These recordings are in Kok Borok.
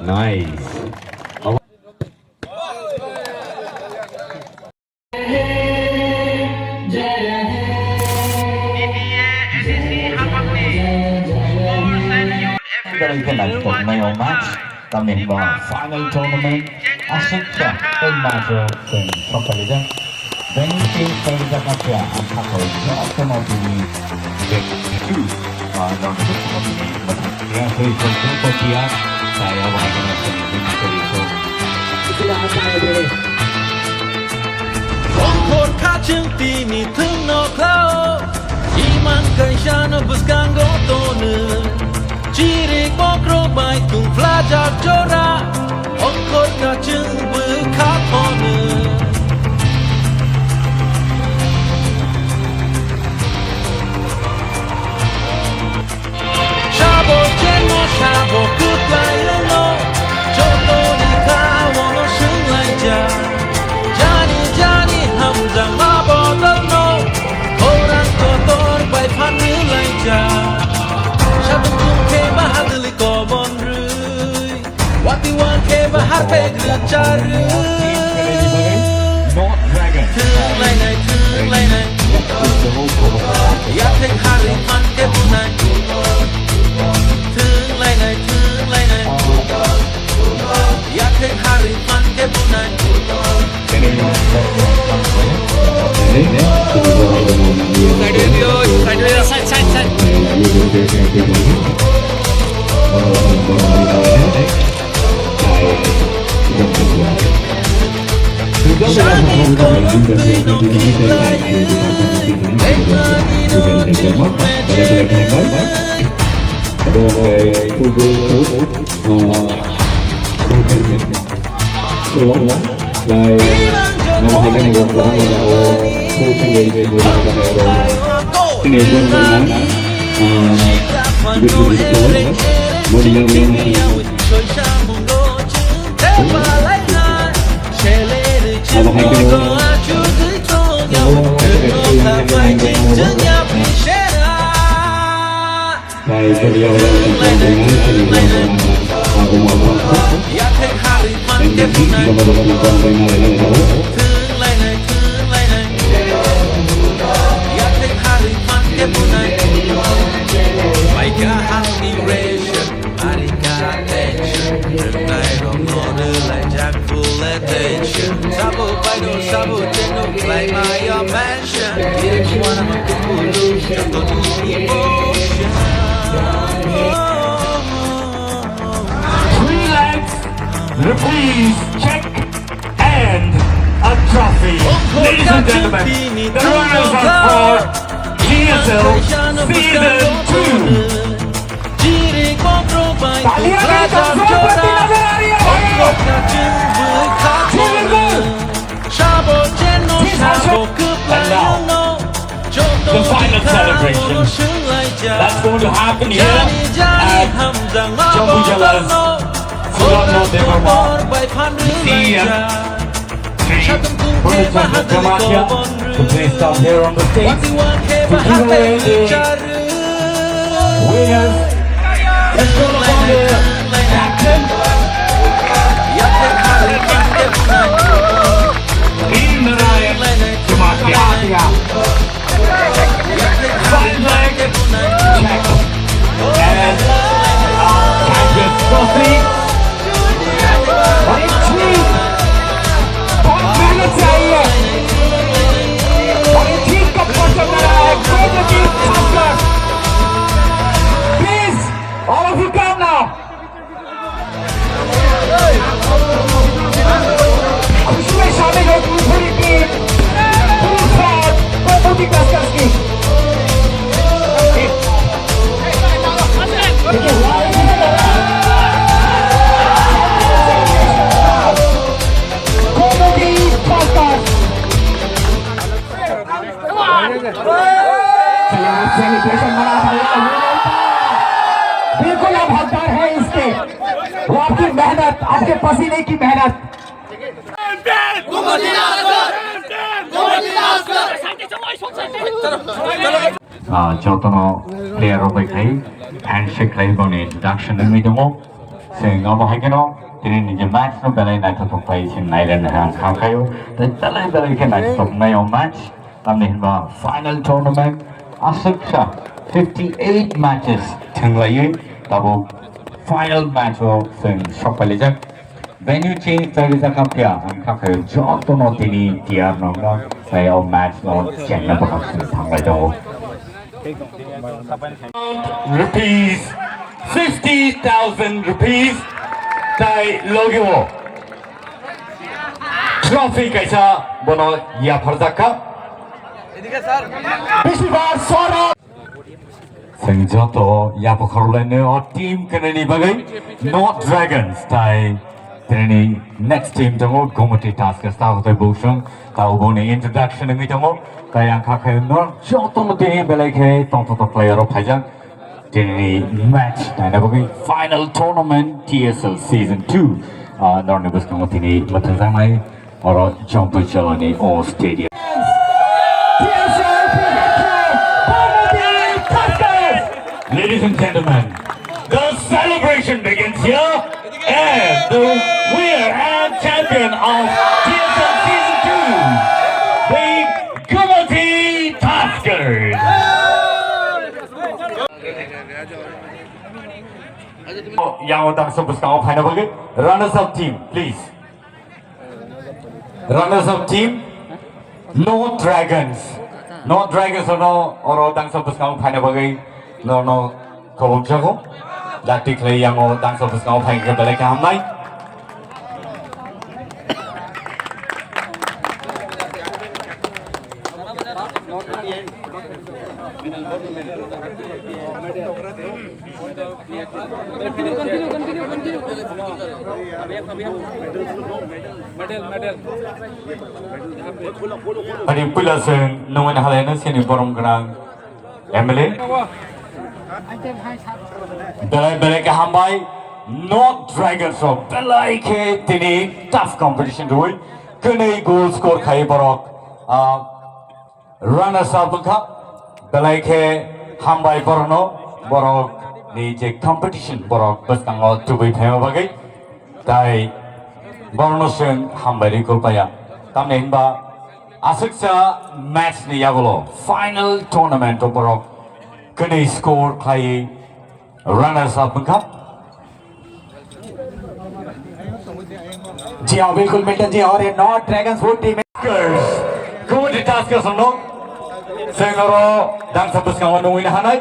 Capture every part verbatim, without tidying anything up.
Nice. Tamni hwnba final tournament aswk kha tei match o chwng sok phaijak. Bini team phaijak kha ang sakha o jotono tini back to, ah, norok jotono tini mwthang ya tei chwng tong ya tai abo hai kheno chwng tini tei so. Ongkhor kha chwng tini thwngno khlao, iman kaisa no bwskango tono. Chirik bokrok bai tungphlajak jora, ongkhor kachwng bwkha phono. Sabo cheno sabo kwplai wngno, jotoni kha ono swnglaijak. Jani jani hamjakma bodolno, khorang kotor bai phan rwlaijak. Satung khe bahadwlwi kobon rwi, wati wang khe bahar pek rwchar rwi. Thwnglainai, thwnglainai. Yathek harwi phan khe bunai. Thwnglainai, thwnglainai. Yathek harwi phan khe bunai. Side, side, side. Three lakhs rupees check and a trophy. Ladies and gentlemen, the runners are for G S L Season two. तालियां नहीं तो जोर पर नजर आ रही है भाई। जी बिल्कुल। And now, the final celebration that's going to happen here at Jambujala's Suratno Debbarma, C M, Shri Purna Chandra Jamatia, to please come here on the stage to give away the winners. Let's call upon the captain, Veer Narayan Jamatia. Five leg check. And, uh, Tiger Trophy. और एक ठीक, बहुत मेहनत से आई है। और एक ठीक कप पर चल रहा है। कोई भी खासकर। Please, all of you come now. खुशी में शामिल हो पूरी टीम, पूरी स्क्वाड, कोई बूटी कस कस की। देखिए, कोई बूटी कस कस। सेलिब्रेशन मना रहा है। बिल्कुल आप हकदार हैं इसके। वो आपकी मेहनत, आपके पसीने की मेहनत। Ah, jotono player rok bai khai. Handshake khlai boni introduction wngwi tongo. Chwng omo hai kheno tini ni je match no belai naithothok khlai chwng nailaina ang kha khaio. Tei belai belai khe naithothok wngnai o match. Tamni hinba final tournament aswksa fifty eight matches thwnglaiwi tabuk final match o chwng sok pailaijak. Venue change khlaijak kha phiya ang kha khaio jotono tini tiyar nokno tei o match no chengna bwkhak simi thanglai tongo. Rupees fifty thousand rupees tai logio trophy kaisa bono yapharjak kha. Bisi bar sora. Chwng joto yapharlaino o team kwnwini bagwi North Dragons tai tini next team tongo Gumati Tuskers ta hotai busung ta uboni introduction wngwi tongo. Tai ang kha khe no jotono tini belai khe tongthotok khlai oro phaijak. Tini match naina bagwi final tournament T S L season two. Ah, norni bwskango tini mwthangjaknai oro Jompui Cholani o stadium. T S L Ladies and gentlemen, the celebration begins here. And the winner and champion of T S L Season two, the Gumati Tuskers. Yang utang sebut kau final bagi runners up team, please. Runners up team, North Dragons. North Dragons ono oro dangsa bwskango phaina bagwi norno khobok jago. Dakti khlai yango dangsa bwskango phaikhe belai khe hamnai. Ani puila se nungwi halai no sini borom gwnang M L A. Belai belai khe hambai. North Dragons rok belai khe tini tough competition rwi kwnwi goal score khai borok. Ah, Runners up wngkha, belai khe hambai borokno, borokni je competition borok bwskango tubui phaima bagwi, tai borokno chwng hambai rwi kulpaya. Tamni hinba aswksa match ni yagulo final tournament o borok kwnwi score khlaiwi runners up wngkha. जी हाँ, बिल्कुल मिल्टन जी, और ये north dragons वो टीम है। Tuskers, Gumati Tuskers no sengaro dangsa bwskango nungwi hanai.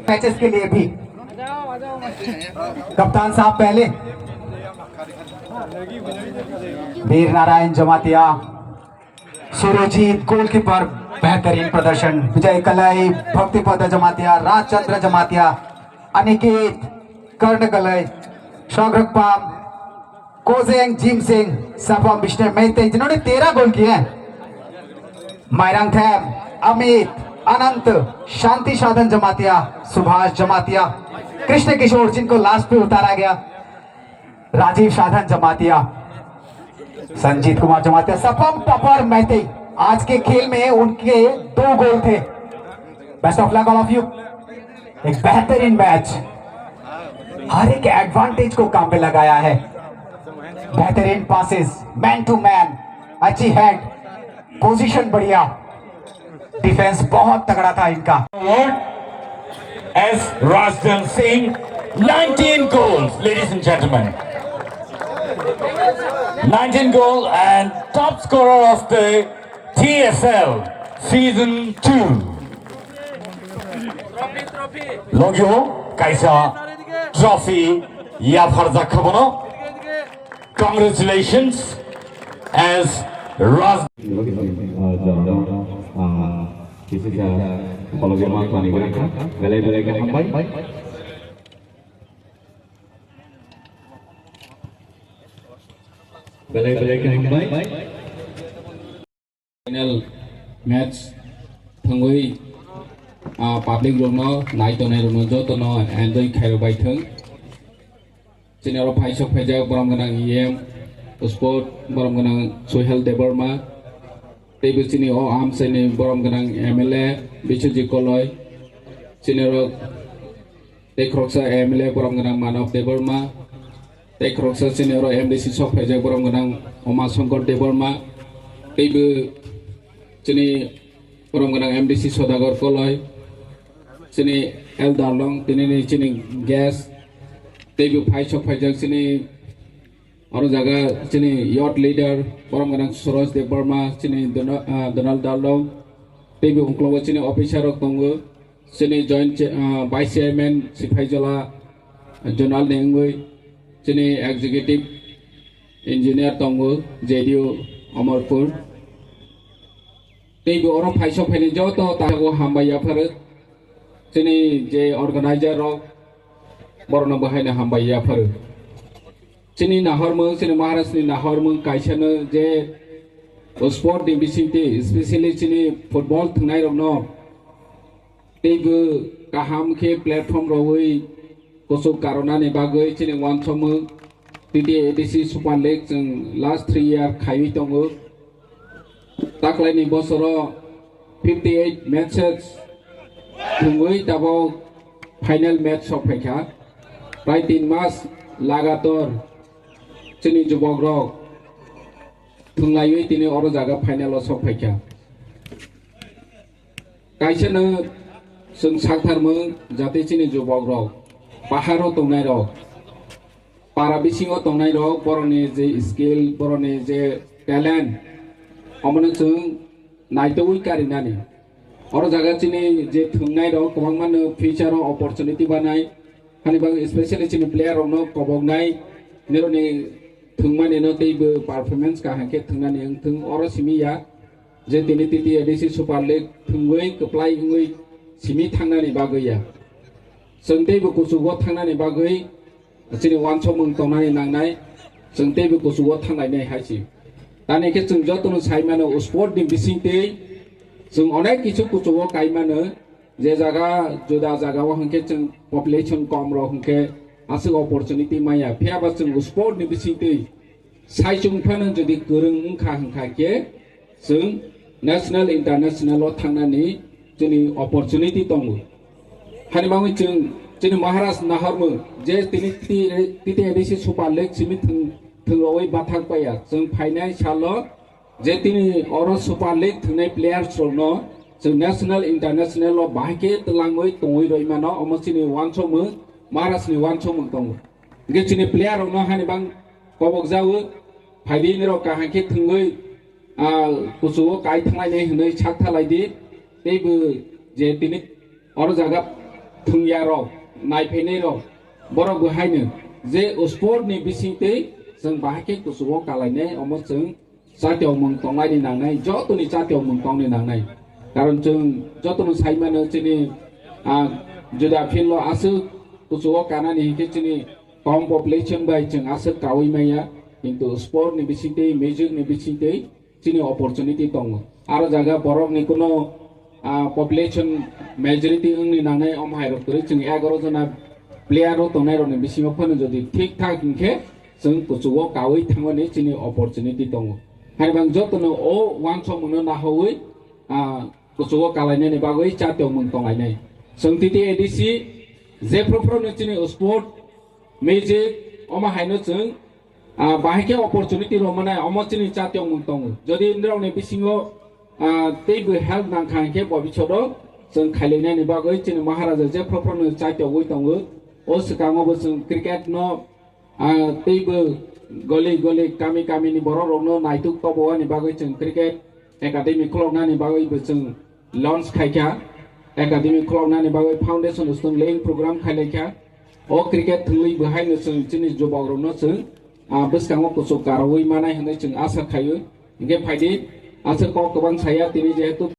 Matches के लिए भी कप्तान साहब पहले। वीर नारायण जमातिया, सुरजीत गोलकीपर, बेहतरीन प्रदर्शन। विजय कलई, भक्तिपद जमातिया, राजचंद्र जमातिया, अनिकेत कर्णकलई, शौरभ पाम, कोजेंग जिमसिंह, सफा मिस्टर मेहते, जिन्होंने तेरह गोल किए हैं। मायरांग थैम, अमित, अनंत, शांति साधन जमातिया, सुभाष जमातिया, कृष्ण किशोर, जिनको लास्ट पे उतारा गया, राजीव साधन जमातिया, संजीत कुमार जमातिया, सपम टपर मैते। आज के खेल में उनके दो गोल थे। Best of luck all of you. एक बेहतरीन मैच, हर एक एडवांटेज को काम पे लगाया है। बेहतरीन पासेस, मैन टू मैन, अच्छी हेड, पोजीशन बढ़िया, डिफेंस बहुत तगड़ा था इनका। Award as Rajdan Singh, nineteen goals, ladies and gentlemen. Nineteen goal and top scorer of the T S L season two. Logio kaisa trophy yapharjak kha bono. Congratulations as Raj. Kisisa khologo mang pani gana kha. Belai belai khe hambai. Belai belai khe hambai. Final match thangwi, ah, public rokno, nai tongnai rokno jotono enjoy khairok bai thung. Chini oro phaisok phaijak borom gwnang E M sport, borom gwnang Sohel Debbarma, teibo chini o amchaini borom gwnang M L A Biswajit Koloi, Chini oro tei khoroksa M L A borom gwnang Manav Debbarma, tei khoroksa chini oro M D C sok phaijak borom gwnang Uma Shankar Debbarma, teibo chini borom gwnang M D C Sodagar Koloi, chini L Darlong, tinini chini guest, teibo phai sok phaijak chini oro jaga chini youth leader borom gwnang Suraj Debbarma, chini Dona-, ah, Donald Darlong, teibo uklogo chini officer rok tongo. Chini joint cha-, ah, vice chairman Siphaijala zonal ni wngwi chini executive engineer tongo J D O Amarpur. Tei bo oro phaisok phaini joto tago hambai yapharo. Chini je organizer rok borokno bo haino hambai yapharo. Chini nahormung, chini Maharaj ni nahormung kaisano je sport ni bisingtwi, especially chini football thwngnai rokno teibo kaham khe platform rwui kuchuk karonani bagwi chini uansukmung T T A D C Super League chwng last three year khaiwi tongo. Taklaini bosoro fifty eight matches thwngwi tabok final match sok phaikha. Prai tin mas lagator chini jubokrok thwnglaiwi tini oro jaga final o sok phaikha. Kaisano chwng saktharmung jate chini jubokrok, paharo tongnairok, para bisingo tongnairok, borokni je skill, borokni je talent, omono chwng naitugwi karinani. Oro jaga chini je thwngnairok kwbangmano future o opportunity banai, hani bagwi especially chini player rokno koboknai, nirokni thwngmani no teibo performance kaham khe thwngnani wngthwng, oro simi ya. Je tini T T A D C Super League thwngwi kwplai wngwi simi thangnani bagwi ya. Chwng teibo kuchugo thangnani bagwi chini uansukmung tongnani nangnai, chwng teibo kuchugo thanglainai hai si. Tani khe chwng jotono sai mano, sport ni bisingtwi chwng onek kichu kuchugo kai mano, je jaga juda jaga o hwnkhe chwng population kom rok hwnkhe aswk opportunity maya, phiya ba chwng sport ni bisingtwi Saichung phano jodi kwrwng wngkha hwnkha khe, chwng national, international o thangnani chini opportunity tongo. Hani bagwi chwng chini Maharaj nahormung je tini T T A D C Super League simi thwng, thwngwi bathak paiya. Chwng phainai salo je tini oro Super League thwngnai players rokno chwng national, international o bahai khe twlangwi tongwi rwi mano, omo chini uansukmung, Maharaj ni uansukmung tongo. Hingke chini player rokno hani bang kobok jago, phaidi nirok kaham khe thwngwi, ah, kuchugo kai thanglainai hinwi sak thalaidi, teibo je tini oro jaga thwngya rok, naiphainai rok, borok bo haino je sport ni bisingtwi chwng bahai khe kuchugo kalainai, omo chwng Chatiyokmung tonglaini nangnai, jotoni chatiyokmung tongni nangnai. Karon chwng jotono saimano chini, ah, juda field o aswk kuchugo kanani hinkhe chini kom population bai chwng aswk kaui maya, kintu sport ni bisingtwi, music ni bisingtwi chini opportunity tongo. Aro jaga borokni kuno, ah, population majority wngni nangnai, omo hai rok kwrwi chwng egaroh jona player o tongnai rokni bisingo phano jodi thik thak hinkhe chwng kuchugo kaui thangmani chini opportunity tongo. Hai bang jotono o uansukmungno nahoui, ah, kuchugo kalainani bagwi chatiyokmung tonglainai. Chwng T T A D C jephru phru no chini sport, music, omo haino chwng, ah, bahai khe opportunity rwmanai, omo chini chatiyokmung tongo. Jodi nirokni bisingo, ah, teibo help nangkha hinkhe bobishodo chwng khailainani bagwi chini Maharaja jephru phru no chatiyogwi tongo. O swkango bo chwng cricket no Ah, teibo goli goli kami kami ni borok rokno naituk tobowani bagwi chwng cricket academy khuloknani bagwi bo chwng launch khaikha, academy khuloknani bagwi foundation stone laying program khailaikha. O cricket thwngwi bo haino chwng chini jubok rokno chwng, ah, bwskango kuchuk karwi manai hinwi chwng asa khaio. Hinkhe phaidi, aswk kok kwbang saya tini jehetu